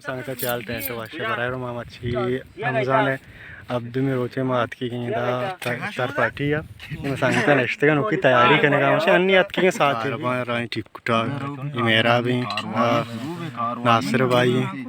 سنگت چال ٹینٹ واشے برائے رو ما مچھی رمضان ہے۔ اب دومی روچے ما اتکی گئیں دا تر پارٹی ہے۔ ما سنگت نشتگن اوکی تیاری کرنے کا مچھی انی اتکی گئیں ساتھ ہی۔ رائیں ٹک ٹاک، یہ میرا بھی، آ، ناصر بھائی ہیں۔